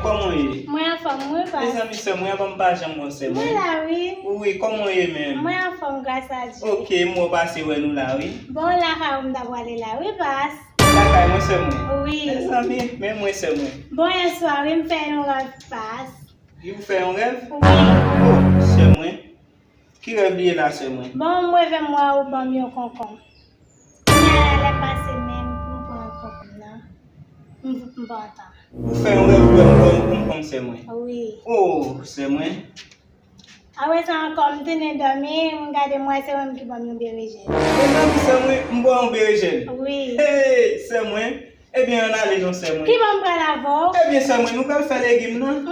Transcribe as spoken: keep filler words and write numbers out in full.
Kòman w ye? Mwen anfòm, wi, pas. Mezanmi, sè mwen, avan m pa janm wè w, sè Mwen mwen. la, wi. Wi, kòman w ye menm? Mwen anfòm, gras a Dye. Ok, m wè w pase wè nou la, wi. Bon, lakay ou m ta pwale la, wi, pas. Lakay mwen, sè mwen. Wi. Mezanmi, men mwen, sè mwen. Bon, yè swa, wi, m fè yon rèv, pas. Ou fè yon rèv? Wi. Oh, sè mwen. Ki rèv li ye la, sè mwen? Bon, m reve m wè ou ban m yon konkonm. Kounye a lè pase menm pou m pran konkonm nan. M, m pa antan. Ou fè yon rèv, ou wè m ban yon konkonm, sè mwen. Wi. Oh, sè mwen. Apre sa ankò, m tounen dòmi, m gade m wè se ou menm ki ban m yon berejèn. Mezanmi, sè mwen, m ba w yon berejèn. Wi. Hey, sè mwen. Ebyen, ann ale non, sè mwen. Ki ban m pral avè w? Ebyen, sè mwen, nou pral fè legim nan.